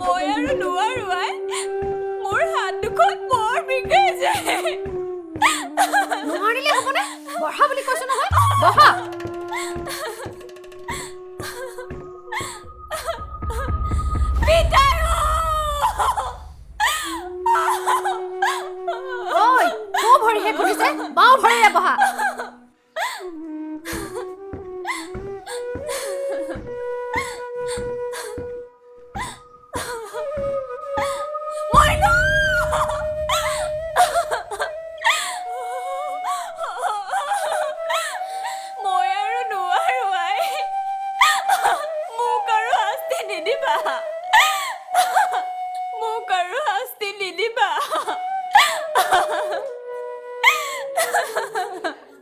মই আৰু নোৱাৰো আই, মোৰ হাত দুখন বৰ বিষাইছে। নোৱাৰিলে হ'বনে? বহা বুলি কৈছো নহয়, বহা। ঐ সোঁ ভৰিহে খুন্দিছে, বাওঁ ভৰিৰে বহা। মই আৰু নোৱাৰো আই, মোক আৰু শাস্তি নিদিবা, মোক আৰু শাস্তি নিদিবা।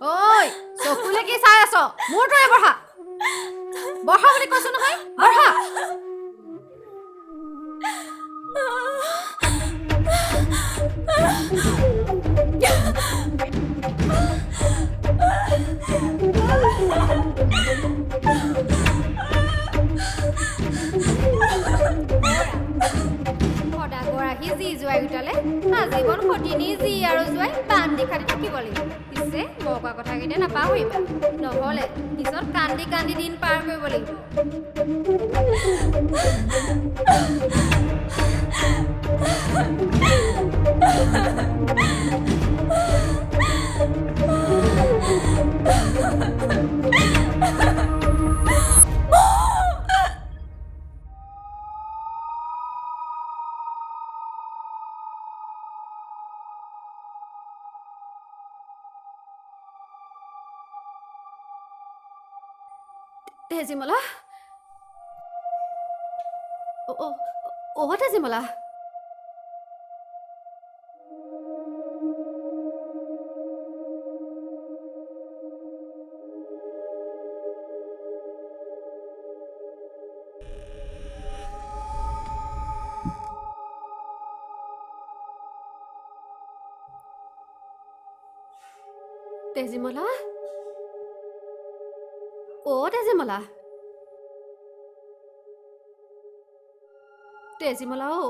ঐ চকুলে কি চাই আছ? মোৰটোৰে বহা। বহা বুলি কৈছো নহয়, বহা। সদাগৰ আহি যি জোৱাই গোটালে, আজীৱন সতিনী যি আৰু জোৱাই বান্ধি খাটি থাকিব লাগিব। পিছে মই কোৱা কথাকেইটা নাপাহৰিবা, নহ'লে পিছত কান্দি কান্দি দিন পাৰ কৰিব লাগিব। তেজীমলা, অ অ তেজীমলা, তেজীমলা, অ তেজীমলা, তেজীমলা অ।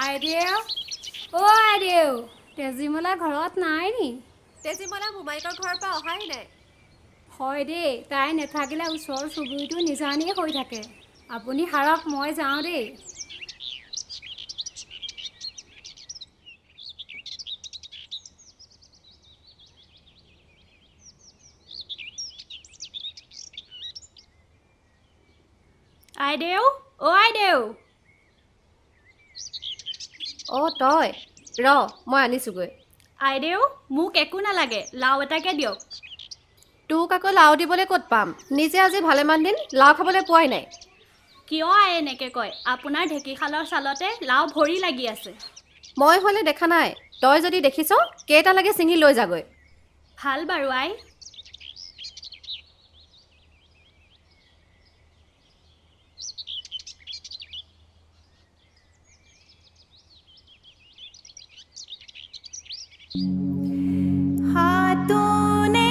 আইদেউ, অ' আইদেউ, তেজীমলা ঘৰত নাই নি? তেজীমলা মোমায়েকৰ ঘৰৰ পৰা অহাই নাই। হয় দেই, তাই নাথাকিলে ওচৰ চুবুৰীটো নিজানেই হৈ থাকে। আপুনি সাৰক, মই যাওঁ দেই। আইদেউ, অ' আইদেউ। অঁ তই ৰ, মই আনিছোগৈ। আইদেউ, মোক একো নালাগে, লাও এটাকে দিয়ক। তোক আকৌ লাও দিবলৈ ক'ত পাম? নিজে আজি ভালেমান দিন লাও খাবলৈ পোৱাই নাই। কিয় আই এনেকৈ কয়? আপোনাৰ ঢেঁকীশালৰ ছালতে লাও ভৰি লাগি আছে। মই হ'লে দেখা নাই, তই যদি দেখিছ কেইটা লাগে ছিঙি লৈ যাগৈ। ভাল বাৰু আই। হাতোনে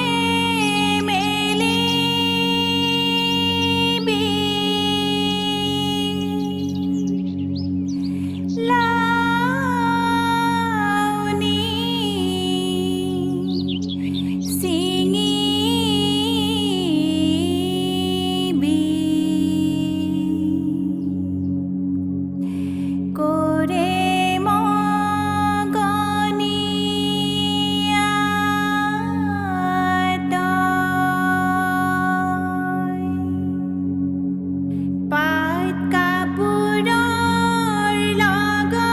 মেলিবি লাউনি ছিঙিবি কৰে মগনীয়া তই পাট কাপোৰৰ লগতে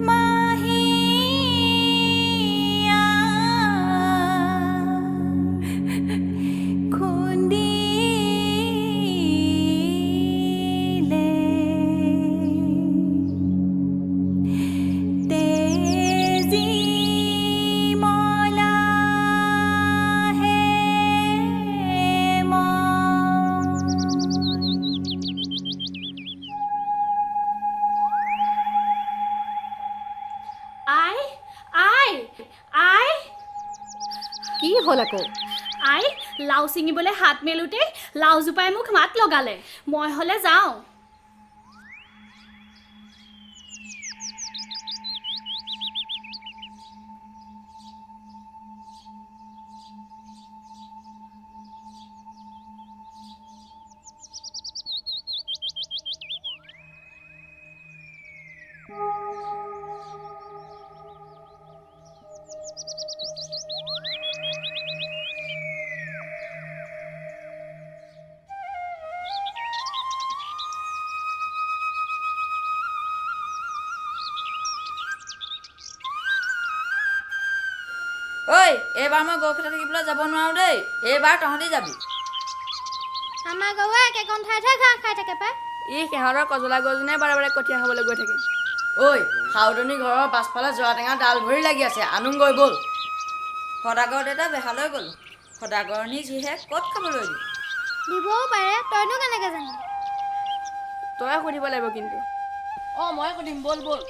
মাহিয়া খুন্দিলে তেজীমলা হে মই। আই, আই, আই। কি হ'ল আকৌ? আই, লাও ছিঙিবলৈ হাত মেলোতে লাওজোপাই মোক মাত লগালে। মই হ'লে যাওঁ। ঐ, এইবাৰ মই গৰু খেতি থাকিবলৈ যাব নোৱাৰো দেই, এইবাৰ তহঁতি যাবি। আমাৰ গৰুৱে একেকণ ঠাইতহে ঘাঁহ খাই থাকে পাই। ই সিহঁতৰ কজলা গৰুজনীয়ে বাৰে বাৰে কঠীয়া খাবলৈ গৈ থাকে। ঐ, সাউদনী ঘৰৰ পাছফালে জৰা টেঙা ডাল ভৰি লাগি আছে, আনোগৈ ব'ল। সদাগৰ দেউতা বেহালৈ গ'ল, সদাগৰণী যিহে ক'ত খাবলৈ দিব। দিবও পাৰে, তইনো কেনেকৈ জানিবি? তই সুধিব লাগিব কিন্তু। অঁ, মই সুধিম, ব'ল ব'ল।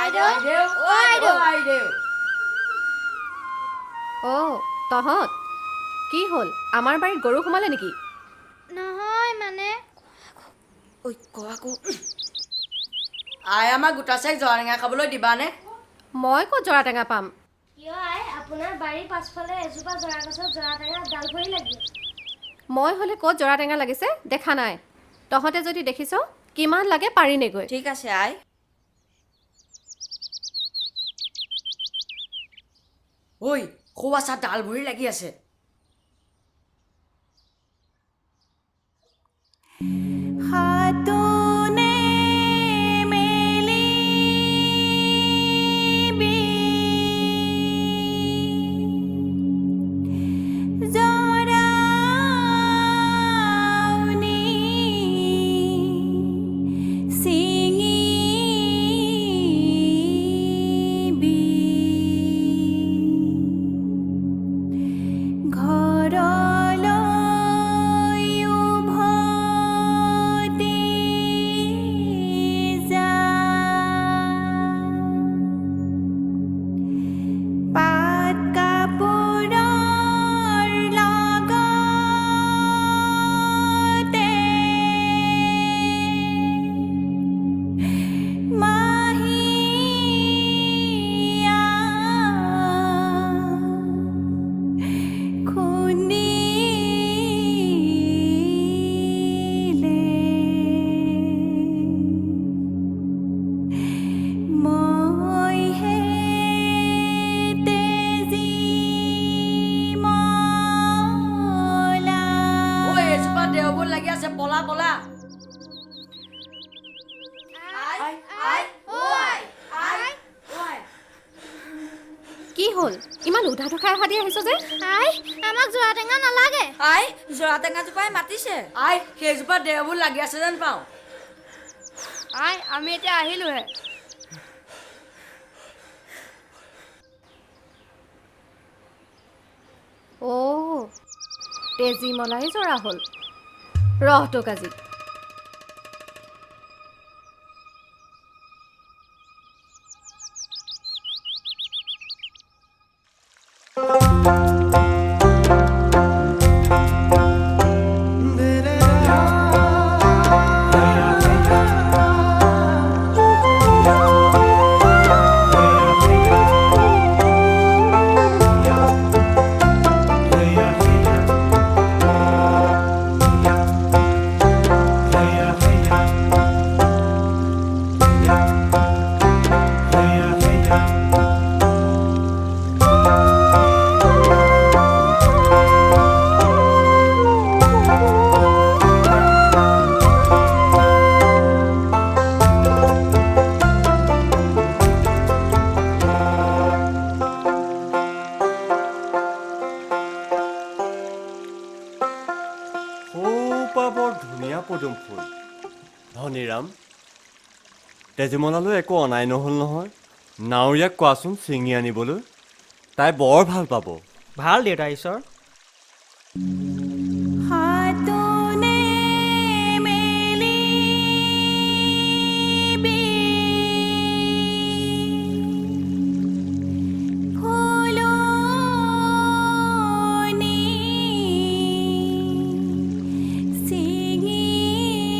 আইদেউ, অ' আইদেউ। আইদেউ। অঁ তহঁত কি হ'ল? আমাৰ বাৰীত গৰু সোমালে নেকি? নহয় মানে। ঐ ক আকৌ। আই, আমাক গোটা চেক জৰা টেঙা খাবলৈ দিবানে? মই ক'ত জৰা টেঙা পাম? কিয় আই, আপোনাৰ বাৰীৰ পাছফালে এজোপা জৰা গছত জৰা টেঙা ডাল ভৰি লাগি আছে। মই হ'লে ক'ত জৰা টেঙা লাগিছে দেখা নাই। তহঁতে যদি দেখিছ কিমান লাগে পাৰিনেগৈ। ঠিক আছে আই। ঐ, সৌৱা চা, ডাল ভৰি লাগি আছে। হাতোনে মেলিবি জৰাউনি হ'ল? ইমান উধাটো খাই অহা দি আহিছ যে? আই, আমাক জোৰা টেঙা নালাগে। আই, জোৰা টেঙাজোপাই মাতিছে। আই, সেইজোপা দেওবোৰ লাগি আছে যেন পাওঁ। আই, আমি এতিয়া আহিলোহে। অ', তেজীমলাই জৰা হ'ল। ৰহ তোক আজি। সৌপা বৰ ধুনীয়া পদুম ফুল। ধনীৰাম, তেজীমলালৈ একো অনাই নহ'ল নহয়। নাৱৰীয়াক কোৱাচোন ছিঙি আনিবলৈ, তাই বৰ ভাল পাব। ভাল দেউতা ঈশ্বৰ। হাতনে মেলিবি ফুলনি ছিঙিবি।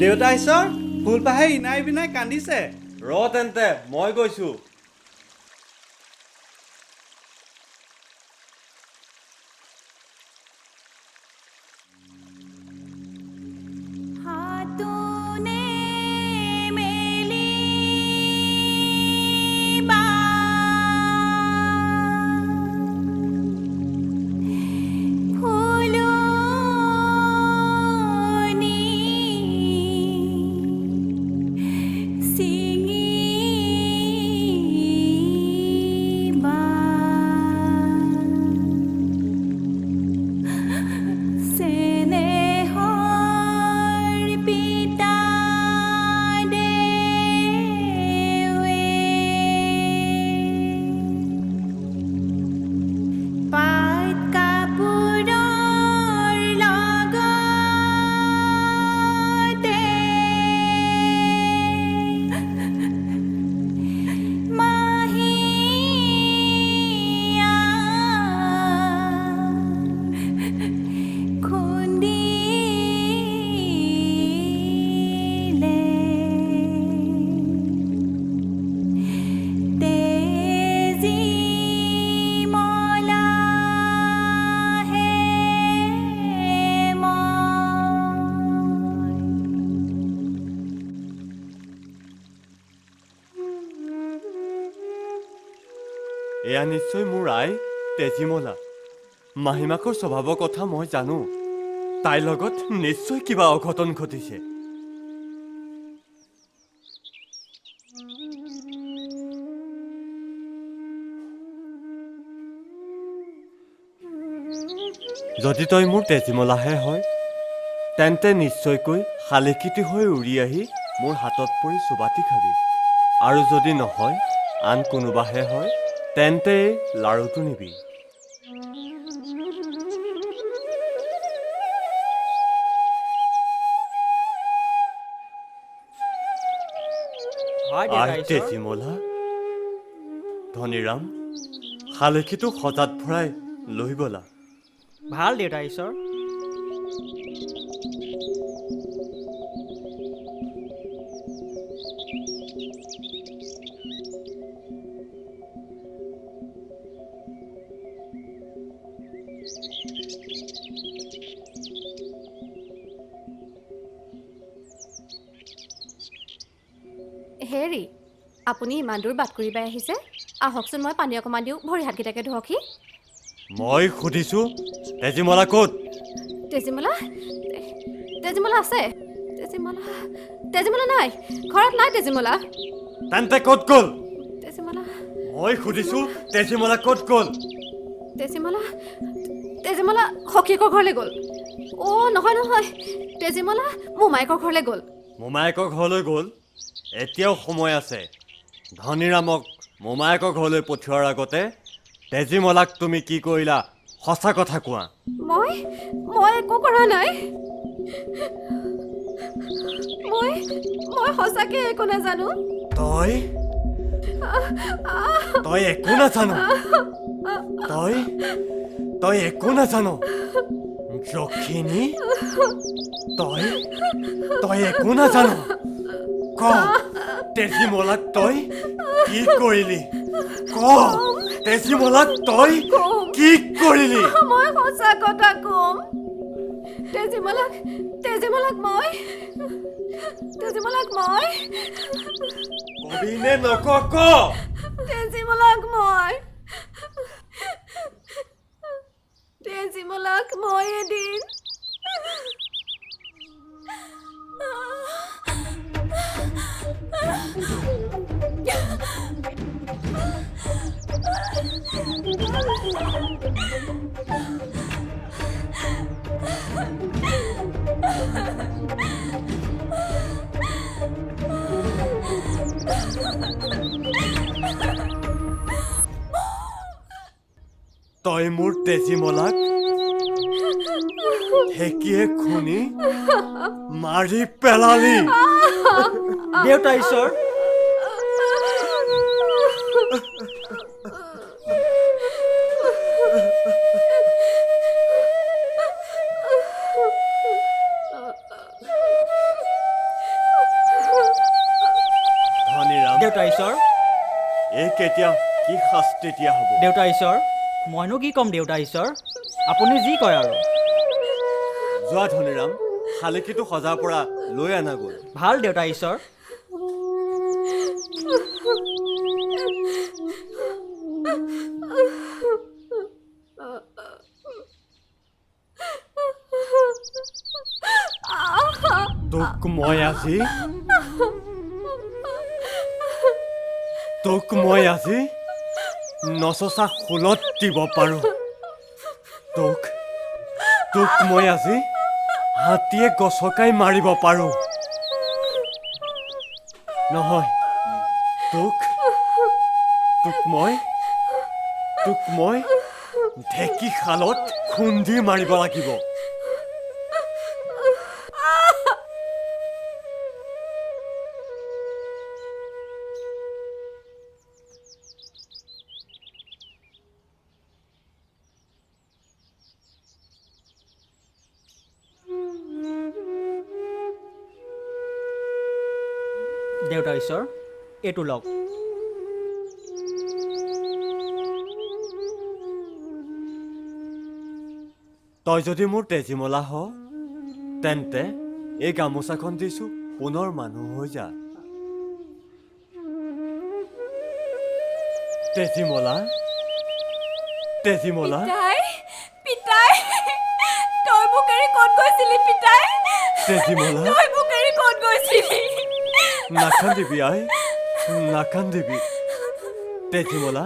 দেউতা ঈশ্বৰ, ফুলপাহে ইনাই বিনাই কান্দিছে। ৰ তেন্তে, মই গৈছো। হাতনে মেলিবা ফুলনি ছিঙিবা। চেনেহৰ পিতা দেৱে পাট কাপোৰৰ লগতে মাহিয়া খুন্দিলে। তেজীমলা হে মই। এয়া নিশ্চয় মোৰ আই তেজীমলা। মাহীমাকৰ স্বভাৱৰ কথা মই জানো। তাইৰ লগত নিশ্চয় কিবা অঘটন ঘটিছে। যদি তই মোৰ তেজীমলাহে হয়, তেন্তে নিশ্চয়কৈ শালিকীটি হৈ উৰি আহি মোৰ হাতত পৰি চুবাটি খাবি। আৰু যদি নহয়, আন কোনোবাহে হয়, তেন্তে এই লাড়ুটো নিবি। হয় দেউতা আই ঈশ্বৰ। তেজীমলা, ধনীৰাম, শালিকীটো সজাত ভৰাই লৈ ব'লা। ভাল দেউতা ঈশ্বৰ। হেৰি, আপুনি ইমান দূৰ বাট কৰি বাই আহিছে, আহকচোন মই পানী অকণমান দিওঁ, ভৰি হাতকেইটাকে ধুৱকহি। মই সুধিছো, তেজীমলা ক'ত? তেজীমলা, তেজীমলা আছে। তেজীমলা, তেজীমলা নাই ঘৰত, নাই তেজীমলা। তেন্তে ক'ত গ'ল? তেজীমলা মই সুধিছো তেজীমলা ক'ত গ'ল? তেজীমলা, তেজীমলা সখীয়েকৰ ঘৰলৈ গ'ল। অ' নহয় নহয়, তেজীমলা মোমায়েকৰ ঘৰলৈ গ'ল। মোমায়েকৰ ঘৰলৈ গ'ল? এতিয়াও সময় আছে। ধনীৰামক মোমায়েকৰ ঘৰলৈ পঠিওৱাৰ আগতে তেজীমলাক তুমি কি কৰিলা সঁচা কথা কোৱা। মই মই একো কৰা নাই। মই মই সঁচাকে একো নাজানো। তই তই একো নাজান? তই তই একো নাজান যখিনী? তই তই একো নাজান? ক, তেজীমলাক তই কি কৰিলি? ক, তেজীমলাক তই কি কৰিলি? মই সঁচা কথা কম। তেজীমলাক, তেজীমলাক মই, তেজীমলাক মই কবি নে নক? ক। তেজীমলাক মই, তেজীমলাক মই এদিন তই মোৰ তেজীমলাক ঢেকীয়ে খুনি মাৰি পেলালি। দেউতা ঈশ্বৰ, ধনীৰাম। দেউতা ঈশ্বৰ, এই কেতিয়া কি শাস্তি দিয়া হ'ব? দেউতা ঈশ্বৰ, মইনো কি ক'ম দেউতা ঈশ্বৰ, আপুনি যি কয় আৰু। যোৱা ধনীৰাম, শালিকীটো সজাৰ পৰা লৈ আনা গ'ল। ভাল দেউতা ঈশ্বৰ। তোক মই আজি, তোক মই আজি নচচা শূলত দিব পাৰো। তোক তোক মই আজি হাতীয়ে গছকাই মাৰিব পাৰো। নহয়, তোক তোক মই, তোক মই ঢেকীশালত খুন্দি মাৰিব লাগিব। দেউতা ঈশ্বৰ, এইটো লওক। তই যদি মোৰ তেজীমলা হ, তেন্তে এই গামোচাখন দিছো, পুনৰ মানুহ হৈ যা। তেজীমলা, তেজীমলা। পিতাই, পিতাই, তই মোক এৰি ক'ত গৈছিলি পিতাই? তেজীমলা, তই মোক এৰি ক'ত গৈছিলি? নাকান্দিবি আই, নাকান্দিবি। তেজীমলা,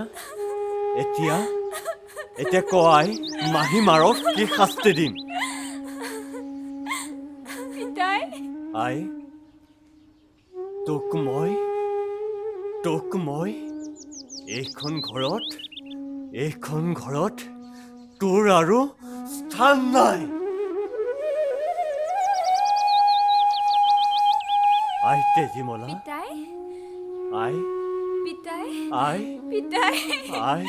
এতিয়া এতিয়া ক আই, মাহী মাৰক কি শাস্তি দিম? পিতাই। আই, তোক মই, তোক মই এইখন ঘৰত, এইখন ঘৰত তোৰ আৰু স্থান নাই। আই তেজীমলা। পিতাই। আই। পিতাই। আই। পিতাই। আই।